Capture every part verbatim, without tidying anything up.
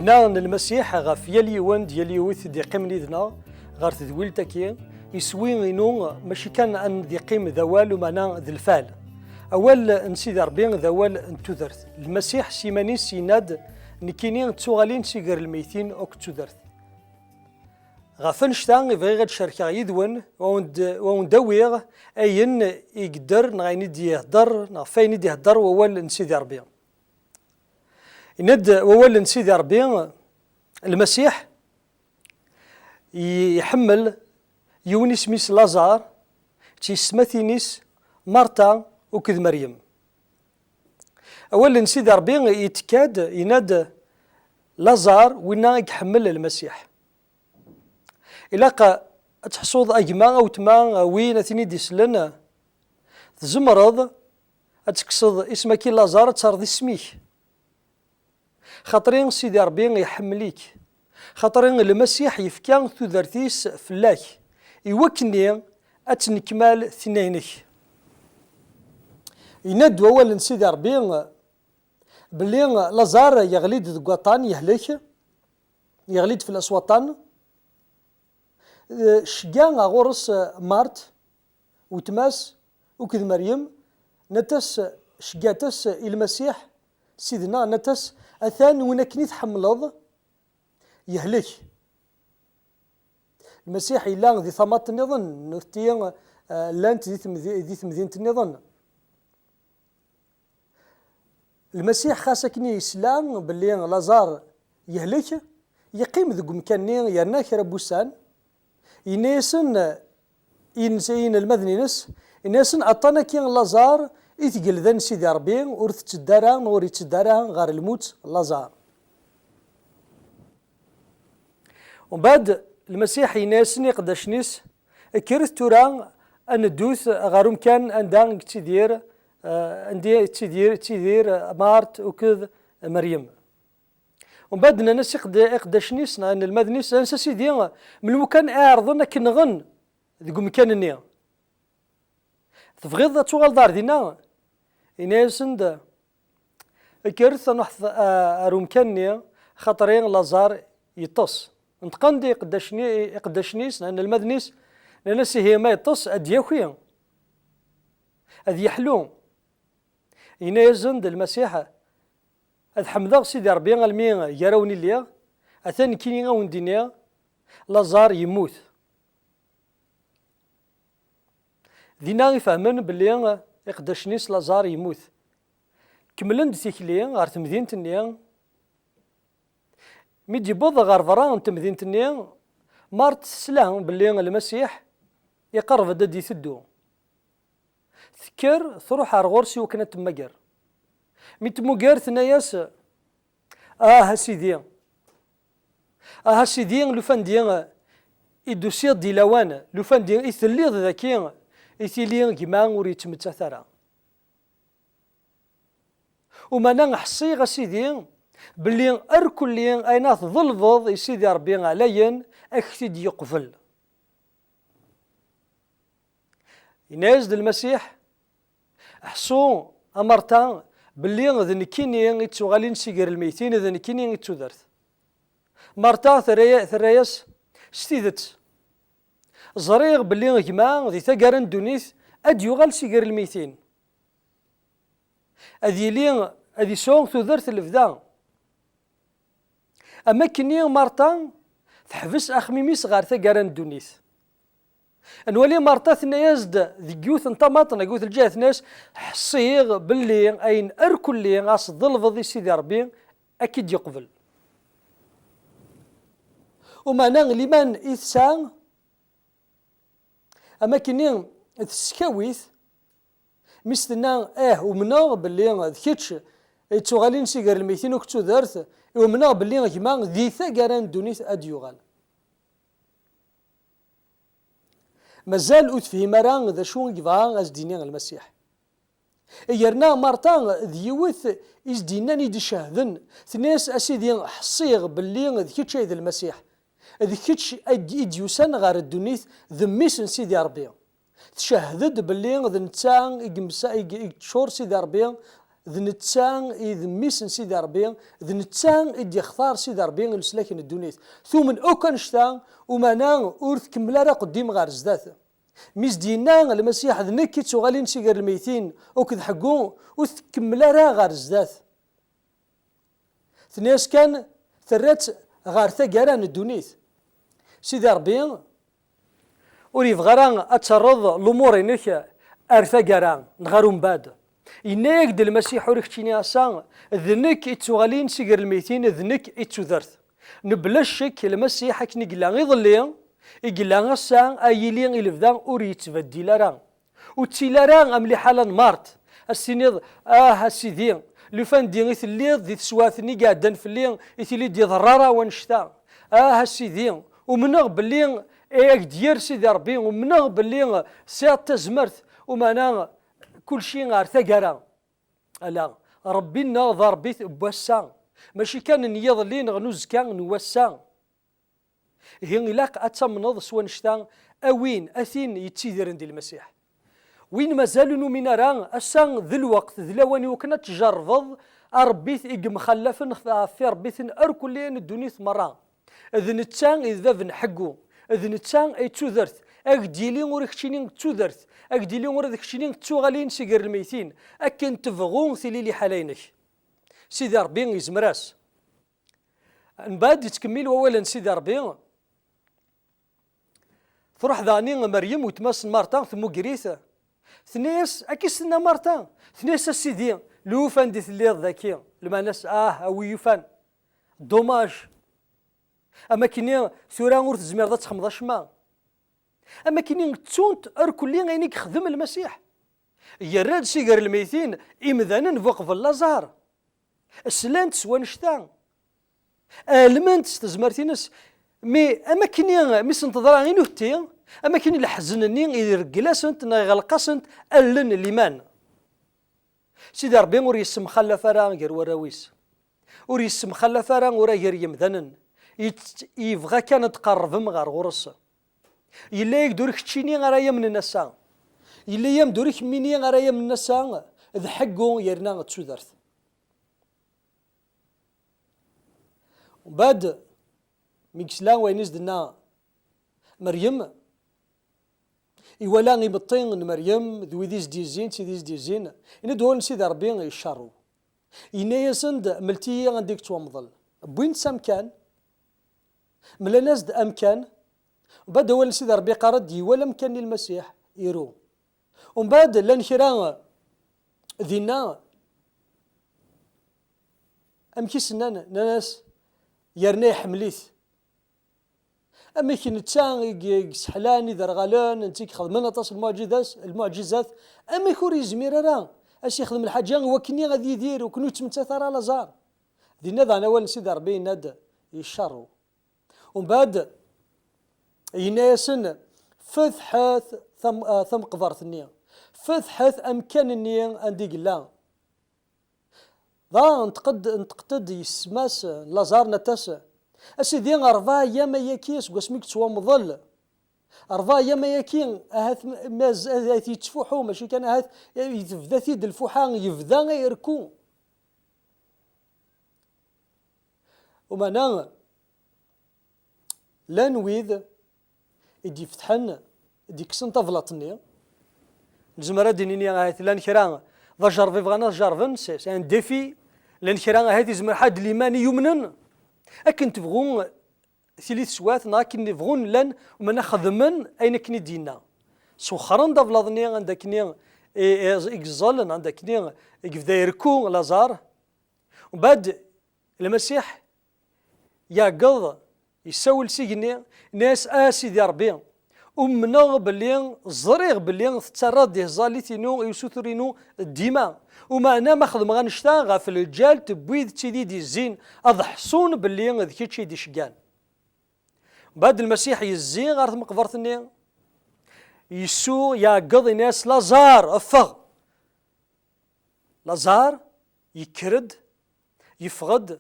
Daɣen Lmasiḥ ɣef yal yiwen d yal yiwet d-iqqimen yid-neɣ ɣer tedwilt-agi, iswi inu mačči kan ad d-iqqim d awal, umeɛna d lfeɛl. Awal n Sidi Ṛebbi d awal n tudert. Lmasiḥ s yiman-is yenna-d, nekkini d tuɣalin si ger lmeytin akked tudert. Ɣef annect-a i bɣiɣ ad cerkeɣ yid-wen, u awen-d-, u awen-d-awiɣ ayen i yedder neɣ ayen i d-ihedder, neɣ ɣef ayen i d-ihedder wawal n Sidi Ṛebbi. Yenna-d wawal n Sidi Ṛebbi, Lmasiḥ i-, iḥemmel yiwen isem-is Laẓar, d tiyessetmatin-is Marta akked Meryem. Awal n Sidi Ṛebbi yettekka-d, yenna-d, Laẓar, winna i iḥemmel Lmasiḥ. Ilaq ad teḥṣuḍ a gma, a wetma, a win a tin i d-isellen, tzemreḍ ad tekkseḍ isem-agi Laẓar, ad terreḍ isem-ik. Xaṭri Sidi Ṛebbi iḥemmel-ik. Xaṭri Lmasiḥ yefka tudert-is fell-ak, i wakken ad tennekmal tinna-inek. Yenna-d wawal n Sidi Ṛebbi belli Laẓar yeɣli-d deg waṭṭan, yehlek, yeɣli-d fell-as waṭṭan. Eh, tcegga ɣur-s, eh, Mart, wetma-s, akked Meryem, nnant-as, ceggɛent-as i Lmasiḥ, Sidna, nnant-as, atan win akken i tḥemmleḍ, yehlek. Lmasiḥ yella di tamaṭ nniḍen, nutenti, eh, llant di temdi-, di temdint nniḍen. Lmasiḥ xas akken i yesla belli Laẓar yehlek, yeqqim deg umkan-nni yerna kra n wussan, yenna-yasen i yinelmaden-ines, yenna-yasen, aṭṭan-agi n Laẓar i tgelda n Sidi Ṛebbi ur tetteddu ara, ur yetteddu ara ɣer lmut Laẓar. Umbeɛd, Lmasiḥ yenna-yasen i iqeddacen-is, kkret tura ad neddut ɣer umkan anda i yettidir, eh, anda i yettidir, yettidir Mart akked Meryem. Umbeɛd nnan-as iqed-, iqeddacen-is neɣ inelmaden-is, nnan-as, a Sidi, melmi kan i ɛerḍen ad k-nɣen deg umkan-nni, tebɣiḍ ad tuɣaleḍ ar dinna? Yenna-yasen-d, kkret ad nruḥ ar umkan-nni, xaṭer Laẓar yeṭṭes. Neṭqen-d iqeddacen-, iqeddacen-is, inelmaden-is, nnan-as, ihi ma yeṭṭes, ad d-yaki, ad yeḥlu. Yenna-yasen-d Lmasiḥ, ad ḥemdeɣ Sidi Ṛebbi almi gar-awen i lliɣ, atan nekkini a wen-d-iniɣ, Laẓar yemmut. Dinna i fehmen belli iqeddacen-is Laẓar yemmut. Kemmlen-d tikli ɣer temdint-nni. Mi d-yewweḍ ɣer berra n temdint-nni, Mart tesla belli Lmasiḥ iqerreb-d ad d-iteddu. Tekker, truḥ ar ɣur-s i wakken ad temmager. Mi temmuger, tenna-yas, ah, a Sidi, ah, a Sidi, lufan di i d-tusiḍ di lawan, lufan di i telliḍ daki, i tili gma ur yettmettat ara. Umeɛna ḥṣiɣ, a Sidi, belli irkelli ayen ara tḍelbeḍ i Sidi Ṛebbi ɛlayen, ad k-t-id-yeqbel. Yenna-yas-d Lmasiḥ, ḥṣu, a Marta, belli d nekkini i d tuɣalin si ger lmeytin, d nekkini i d tudert. Marta terra-, terra-yas, s tidet, ẓriɣ belli gma di taggara n ddunit ad d-yuɣal si ger lmeytin. Ad yili, ad yesɛu tudert n lebda. Am akkenni Marta teḥbes axemmim-is ɣer taggara n ddunit. Nwali Marta tenna-yas-d deg yiwet n tamaṭ neɣ yiwet n lǧiha, tenna-yas, ḥṣiɣ belli ayen irkelli ad s-tḍelbeḍ i Sidi Ṛebbi ad k-id-yeqbel. Umeɛna liman i tesɛa, am akkenni teskaw-it, mi s-tenna, ih, umneɣ belli d kečč i d tuɣalin si ger lmeytin akked tudert, i umneɣ belli gma di taggara n ddunit ad d-yuɣal. Mazal ur tefhim ara d acu i yebɣa ad s-d-yini Lmasiḥ. Yerna Marta d yiwet i s-d-yennan, i d-icehden, tenna-yas, a Sidi, ḥṣiɣ belli d kečč ay d Lmasiḥ, d kečč ay d-, i d-yusan ɣer ddunit, d mmi-s n Sidi Ṛebbi. Tcehhed-d belli d netta i yemsa-, i y-, i yeččur Sidi Ṛebbi D netta i d mmi-s n Sidi Ṛebbi, d netta i d-yextar Sidi Ṛebbi i leslak n ddunit. Tumen akk annect-a, umana ur tkemmel ara aqeddim ɣer zdat. Mi s-d-yenna Lmasiḥ, "D nekk i d tuɣalin si gar lmeytin akked ḥeggu", ur tkemmel ara ɣer zdat. Tenna-yas kan, terra-tt ɣer taggara n ddunit. Sidi Ṛebbi ur yebɣi ara ad terreḍ lumuṛ-inek ar taggara neɣ ar umbeɛd. Yenna-yak-d Lmasiḥ, "Ur keččini ass-a, d nekk i d tuɣalin si gar lmeytin, d nekk i d tudert." Mebla ccek, Lmasiḥ akken i yella iḍelli, i yella ass-a, ad yili i lebda, ur yettbeddil ara. Ur ttili ara am liḥala n Mart, ad s-tiniḍ, "Ah, a Sidi, lufan di i telliḍ di teswiɛt-nni i iɛeddan fell-i, i tili d-iḍerra ara wannect-a. Ah, a Sidi, umneɣ belli, eh, ak-d-yerr Sidi Ṛebbi, umneɣ belli sɛiɣ tazmert, umana kulci ar taggara." Ala, Ṛebbi-nneɣ d Ṛebbi n wass-a, mačči kan n yiḍelli neɣ n uzekka, n wass-a. Ihi ilaq ad tamneḍ s wannect-a, a win, a tin yettidiren di Lmasiḥ. Win mazal ur numin ara, ass-a d lweqt, d lawan i wakken ad tjerrbeḍ aṛebbit i yemxallafen ɣef iṛebbiten irkelli n ddunit merra. D netta i d bab n ḥeggu, d netta ay d tudert, ad ak-d-yili ur keččini d tudert, ad ak-d-yili ur d keččini d tuɣalin si gar lmeytin, akken tebɣu tili liḥala-inek. Sidi Ṛebbi yezmer-as. Mbeɛd yettkemmil wawal n Sidi Ṛebbi, truḥ daɣen Meryem, weltma-s n Marta, temmuger-it. Tenna-yas, akka i s-tenna Marta, tenna-yas, "A Sidi, lufan di telliḍ daki, lmeɛna-s, ah, a wi yufan, dommage. Am akkenni tura ur tezmireḍ ad texmeḍ acemma." Am akkenni ttunt irkelli ayen i yexdem Lmasiḥ. Yerra-d si gar lmeytin imdanen bu qbel Laẓar. Slant s wannect-a. Alment s tezmert-ines. Mi, am akkenni mi sen-teḍra i nuhetti, am akkenni leḥzen-nni ireggel-asent neɣ iɣleq-asent allen n liman. Sidi Ṛebbi ur yessemxallaf ara gar warraw-is. Ur yessemxallaf ara ura gar yemdanen. Yet-, yebɣa kan ad tqerrbem ɣer ɣur-s. Yella-yak-d ur keččini ara yamnen ass-a. Yella-yam-d ur kemmini ara yamnen ass-a, d ḥeggu yerna d tudert. Mbeɛd, mi yesla wayen i s-d-tenna Meryem, iwala imeṭṭi n Meryem d wid i s-d-yezzin, d tid i s-d-yezzin, yenna-d wawal n Sidi Ṛebbi yeccerrew. Yenna-yasen-d, "Mlet-iyi anda i yettwamḍel." Wwin-t s amkan, mlan-as-d amkan, mbeɛd awal n Sidi Ṛebbi yeqqar-d, iwala amkan-nni Lmasiḥ, iru. Umbeɛd llan kra dinna, amek i s-nnan? Nnan-as, "Yerna iḥemmel-it." Amek netta i g-, i yesseḥlan iderɣalen, netta i ixedmen aṭas n lmuɛǧidat, lmuɛǧizat, amek ur yezmir ara ad s-yexdem lḥaǧa i wakken ad yidir, wakken ur yettmettat ara Laẓar? Dinna daɣen awal n Sidi Ṛebbi yenna-d, "Yeccerrew." Umbeɛd, yenna-yasen, "Fetḥet tam-, ah, tameqbert-nni. Fetḥet amkan-nni anda i yella." Dɣa nṭeq-d, nṭeqet-d yessetma-s n Laẓar, nnan-as, "A Sidi, ṛebɛa ayyam ayagi seg wasmi i yettwamḍel. Ṛebɛa ayyam ayagi, ahat m-, mazal, ahat yettfuḥu, mačči kan ahat, tebda-t-id lfuḥa, yebda irekku." Umana, llan wid i d-ifetḥen, i d-ikksen tablaḍt-nni. Nezmer ad d-nini ahat llan kra d ajerreb i bɣan ad jerrben, c'est, c'est un défi. Llan kra ahat izmer ḥedd liman i yumnen. Akken tebɣu tili teswiɛt, neɣ akken bɣun llan, umana xedmen ayen akken i d-yenna. Swexxren-d ablaḍ-nni anda akken i, i, i yeẓẓel, anda akken i yebda irekku Laẓar. Umbeɛd, Lmasiḥ iɛeggeḍ, yessawel s igenni, yenna-yas, "A Sidi Ṛebbi, umneɣ belli, ẓriɣ belli tettarraḍ di tẓallit-inu i usutur-inu dima. Umeɛna ma xedmeɣ annect-a ɣef lǧal n wid d tid i d-yezzin, ad ḥṣun belli d kečč i d-iceggan." Mbeɛd Lmasiḥ yezzi ɣer tmeqbert-nni, yessu, iɛeggeḍ, yenna-yas, "Laẓar, ffeɣ!" Laẓar yekker-d, yeffeɣ-d.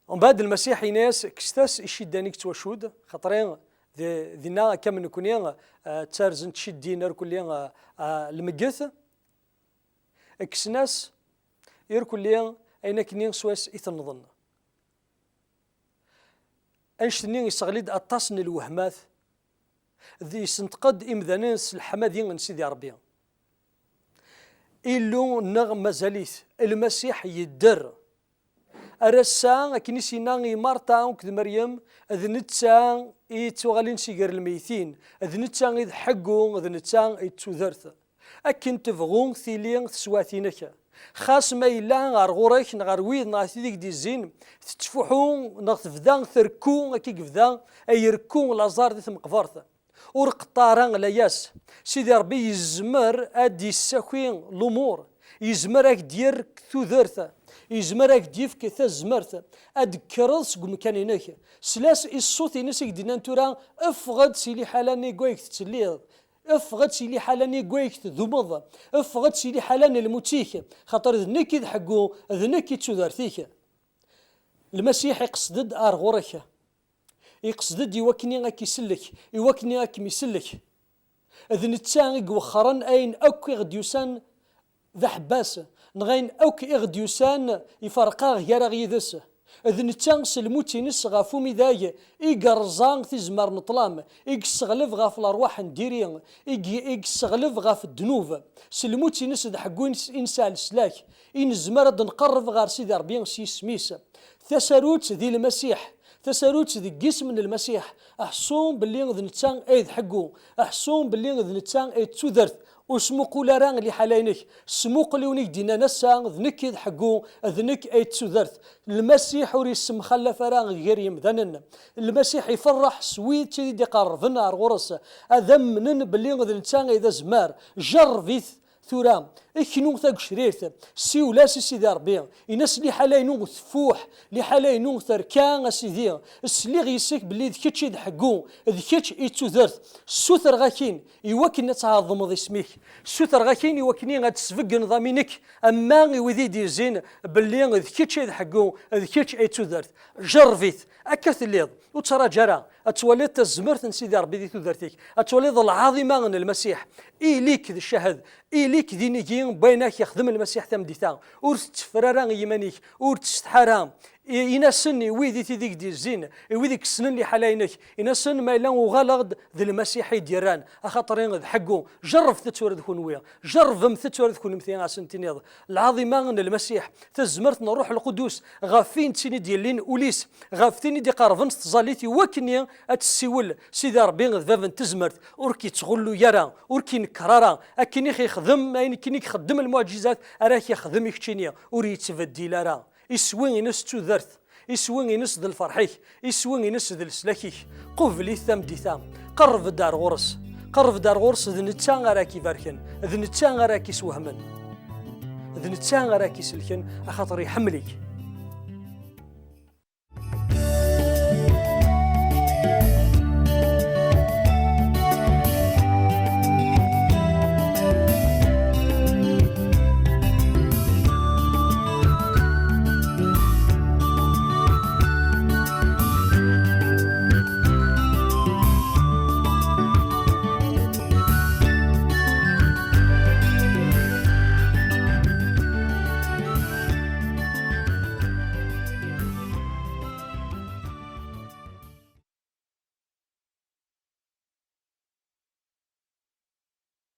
Mbeɛd Lmasiḥ yenna-yas, "Kkset-as iciddan i yettwacudd, xaṭer di-, dinna akka am nekni, eh, ttarzen tciddin irkelli, eh, eh, lmeggit." Kksen-as irkelli ayen akkenni swayes i t-nḍen. Annect-nni yesseɣli-d aṭas n lwehmat, d yessenṭeq-d imdanen s leḥmadi n Sidi Ṛebbi. Illu-nneɣ mazal-it, Lmasiḥ yedder. Ar ass-a, akken i s-yenna i Marta akked Meryem, d netta i yettuɣalen si gar lmeytin, d netta i d ḥeggu, d netta i d tudert. Akken tebɣu tili teswiɛt-inek. Xas ma yella ɣer ɣur-k neɣ ɣer wid neɣ ɣer tid i k-d-izzin, tettfuḥu neɣ tebda trekku, akka i yebda ay irekku Laẓar di tmeqbert. Ur qeṭṭeɛ ara layas. Sidi Ṛebbi yezmer ad d-yessaki lumuṛ, yezmer ad k-d-yerr tudert, yezmer ad k-d-yefk tazmert ad d-tekkreḍ seg umkan-inek. Sel-as i ṣṣut-ines i k-d-yennan tura, ffeɣ-d si liḥala-nni deg wayeg tettelliḍ, ffeɣ-d si liḥala-nni deg wayeg tdumeḍ, ffeɣ-d si liḥala n lmut-ik, xaṭer d nekk i d ḥeggu, d nekk i d tudert-ik. Lmasiḥ iqsed-d ar ɣur-k. Iqsed-d i wakken ad k-isellek, i wakken ad kem-isellek. D netta i iwexxren ayen akk i ɣ-d-yusan d aḥebbas, neɣ ayen akk i ɣ-d-yusan iferq-aɣ gar-aɣ yid-s. D netta s lmut-ines ɣef umidag i yerẓa tizemmar n ṭṭlam, i yesseɣleb ɣef lerwaḥ n diri, i y-, i yesseɣleb ɣef ddnub. S lmut-ines d ḥeggu-ines i nesɛa leslak, i nezmer ad nqerreb ɣer Sidi Ṛebbi s yisem-is. Tasarut di Lmasiḥ, tasarut deg yisem n Lmasiḥ. Ḥṣu belli d netta ay d ḥeggu, ḥṣu belli d netta ay d tudert. Ur smuqul ara liḥala-inek, smuqel i win i k-d-yennan ass-a, d nekk i d ḥeggu, d nekk ay d tudert. Lmasiḥ ur yessemxallaf ara gar yemdanen. Lmasiḥ iferreḥ s wid i d-iqerrben ar ɣur-s, ad amnen belli d netta ay d azmar. Jerreb-it tura, knu tagecrirt, siwel-as i Sidi Ṛebbi, in-as liḥala-inu tfuḥ, liḥala-inu terka, a Sidi, sliɣ yes-k belli d kečč i d ḥeggu, d kečč i d tudert. Ssutreɣ-ak-in i wakken ad tɛeḍmeḍ isem-ik. Ssutreɣ-ak-in i wakken ad tesbeggneḍ am inek, ama i wid i d-yezzin belli d kečč i d ḥeggu, d kečč i d tudert. Jerreb-it, akka telliḍ, ur ttṛaǧu ara. Ad twaliḍ tazmert n Sidi Ṛebbi di tudert-ik, ad twaliḍ lɛaḍima n Lmasiḥ. Ili-k d ccahed, ili-k d inigi n wayen ak yexdem Lmasiḥ tameddit-a. Ur tetteffer ara i yiman-ik, ur ttsetḥa ara. I-, in-asen i wid i tid i k-d-yezzin, i wid i yessnen liḥala-inek, in-asen ma yella uɣaleɣ-d d Lmasiḥ i d-yerran, axaṭer d ḥeggu. Jerrbet-tt tura d kunwi, jerrbem-tt tura d kunemti, a sen-tiniḍ. Lɛaḍima n Lmasiḥ, tazmert n Ṛṛuḥ Lqudus, ɣef win ttini d-yellin ul-is, ɣef tin i d-iqerrben s tẓallit i wakken ad tessiwel, Sidi Ṛebbi d bab n tezmert, ur k-ittɣullu ara, ur k-inekkeṛ ara, akken i x-ixdem, ayen akken i ixeddem lmuɛǧizat, ara k-ixdem i keččini, ur yettbeddil ara. Iswi-ines d tudert, iswi-ines d lferḥ-ik, iswi-ines d leslak-ik. Qubel-it tameddit-a, qerreb-d ar ɣur-s, qerreb-d ar ɣur-s, d netta ara k-ibarken, d netta ara k-iswehmen, d netta ara k-iselken, axaṭer iḥemmel-ik.